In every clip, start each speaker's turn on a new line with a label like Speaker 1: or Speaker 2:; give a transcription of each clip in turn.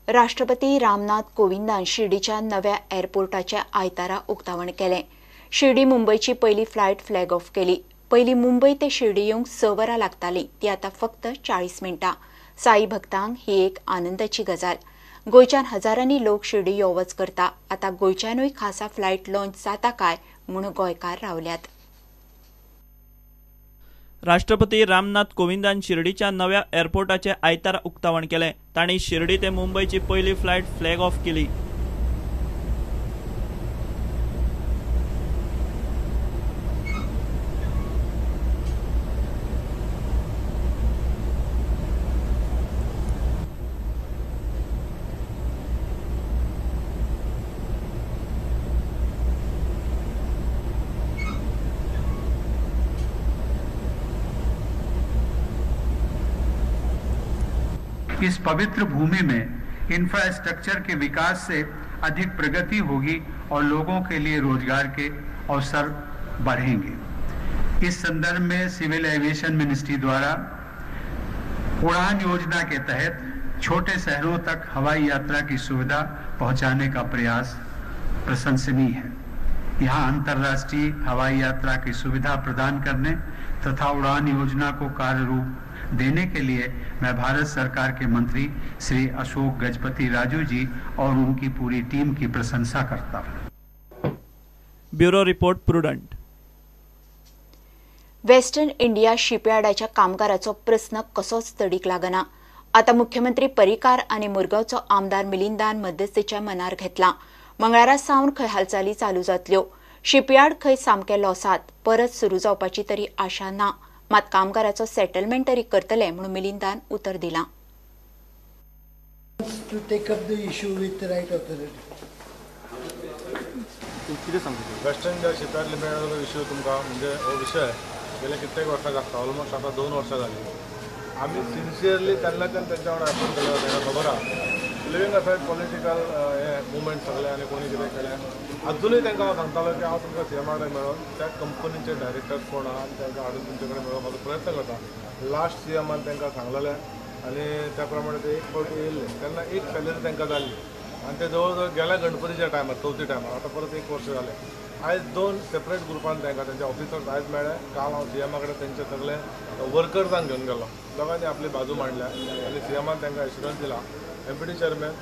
Speaker 1: राष्ट्रपती रामनाथ कोविंदान शिर्डीच्या नव्या एअरपोर्टाचे आयतारा उक्तावण केलें. शिर्डी मुंबयची पयली फ्लायट फ्लॅग ऑफ केली. पयली मुंबय ते शिर्डी येवंक 6 वरां लागतालीं, ती आतां फक्त 40 मिनटां. साई भक्तांक ही एक आनंदाची गजाल. गोंयच्यान हजारांनी लोक शिर्डी यो वच करता. आतां गोंयच्यानूय खासा फ्लायट लॉन्च जाता काय म्हूण गोंयकार रावल्यात.
Speaker 2: राष्ट्रपती रामनाथ कोविंदान शिर्डीच्या नव्या एअरपोर्टाचे आयतारा उक्तावण केलें. तांणी शिर्डी ते मुंबयची पयली फ्लायट फ्लॅग ऑफ केली.
Speaker 3: इस पवित्र भूमि में इंफ्रास्ट्रक्चर के विकास से अधिक प्रगति होगी और लोगों के लिए रोजगार के अवसर बढ़ेंगे। इस संदर्भ में सिविल एविएशन मिनिस्ट्री द्वारा उड़ान योजना के तहत छोटे शहरों तक हवाई यात्रा की सुविधा पहुंचाने का प्रयास प्रशंसनीय है। यहाँ अंतर्राष्ट्रीय हवाई यात्रा की सुविधा प्रदान करने तथा उड़ान योजना को कार्यरूप देने के लिए मैं भारत सरकार के मंत्री श्री अशोक गजपति राजू जी और उनकी पूरी टीम की प्रशंसा करता हूं।
Speaker 2: Bureau report, Prudent.
Speaker 1: Western India शिपयार्डाच्या कामगाराचो प्रस्न कसोच तडीक लागना. आतां मुख्यमंत्री पर्रीकार आनी मुरगांवचो आमदार मिलिंदान मध्यस्थीच्या मनार घेतला. मंगळारा सावन खंय हालचाली चालू जातल्यो. शिपयार्ड खंय सामकें लॉसात, परत सुरू जावपाची तरी आशा ना. मात कामगाराचो सेटलमेंट तरी करतले म्हणून मिलिंदान उतर दिलां.
Speaker 4: To take up the issue with the right authority.
Speaker 5: कितें सांगता? वेस्टर्न इंडिया शिपयार्ड लिमिटेडाचो विशय तुमकां म्हणजे हो विशय गेल्या कित्येक वर्सां लागता, ऑलमोस्ट आतां 2 वर्सां जालीं. आमी सिन्सियरली तेन्नाच्यान तेंच्या वांगडा एफर्ट केलो, तांकां खबर आहा. लिवींग असायड पॉलिटिकल हे मुवमेंट सगळे आनी कोणी कितें केलें, अजुनूय तांकां हांव सांगतालो की हांव तुमकां सीएमा कडेन मेळोन त्या कंपनीचे डायरेक्टर कोण आहा आनी तांकां हाडून तुमचे कडेन मेळोवपाचो प्रयत्न करता. लास्ट सीएमान तांकां सांगलेलें आनी त्या प्रमाणे ते एक फावटी येयल्ले तेन्ना एक सॅलरी तांकां जाल्ली आनी ते जवळ जवळ गेल्या गणपतीच्या टायमार, चवथी टायमार, आतां परत 1 वर्स जालें. आयज 2 सेपरेट ग्रुपान तांकां तेंचे ऑफिसर्स आयज मेळ्ळे. काल हांव सीएमा कडेन तेंचे सगळे वर्कर्सांक घेवन गेलो. दोगांनी आपली बाजू मांडल्या आनी सीएमान तांकां एश्युरन्स दिला. एमपीटी चेअरमॅन,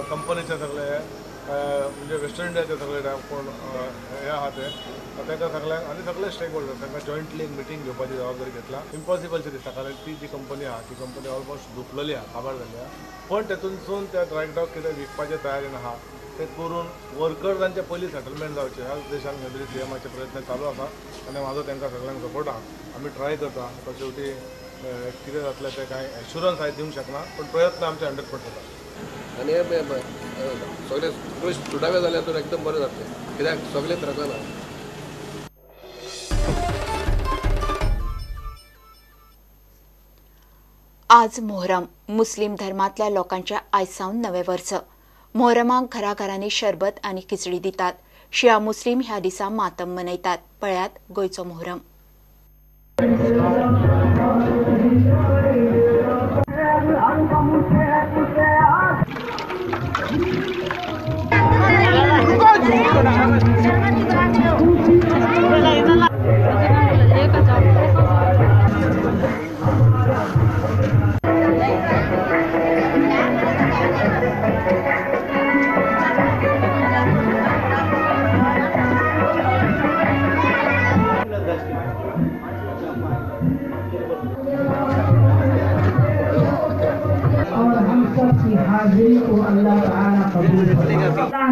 Speaker 5: कंपनीचे सगळे हे म्हणजे वेस्टर्न इंडियाचे सगळे कोण हे आहा ते तांकां सगळ्यांक आनी सगळे स्टेक होल्डर्स तांकां जॉयंटली एक मिटींग घेवपाची जबाबदारी घेतला. इम्पॉसिबलशें दिसता कारण ती जी कंपनी आहा ती कंपनी ऑलमोस्ट धुपलेली आहा, काबार जाल्ली आहा. पण तेतूनसून त्या ड्रायडॉक कितें विकपाचे तयारीन आहा ते करून वर्कर्सांचे पयलीं सेटलमेंट जावचें ह्या उद्देशान घेवन सीएमाचे प्रयत्न चालू आसा आनी म्हाजो तांकां सगळ्यांक सपोर्ट आहा. आमी ट्राय करता. आतां शेवटी कितें जातलें तें कांय एश्युरन्स आयज दिवंक शकना, पण प्रयत्न आमचे 100% जाता.
Speaker 6: आनी हे सगळे सुटावे जाल्यार तर एकदम बरें जातलें, कित्याक सगळे त्रासाना.
Speaker 1: आज मोहरम. मुस्लीम धर्मांतल्या लोकांच्या आयज सावन नवें वर्स. मोहरमाक घराघरांनी शरबत आनी खिचडी दितात. शिया मुस्लीम ह्या दिसा मातम मनयतात. पळयात गोंयचो मोहरम.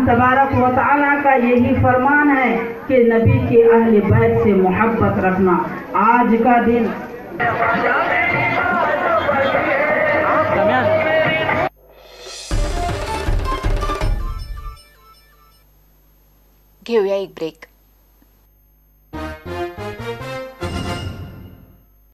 Speaker 7: तबारक व तआला का यही फरमान है कि नबी के अहले बैत से मोहब्बत रखना। आज का दिन
Speaker 1: घेऊया एक ब्रेक.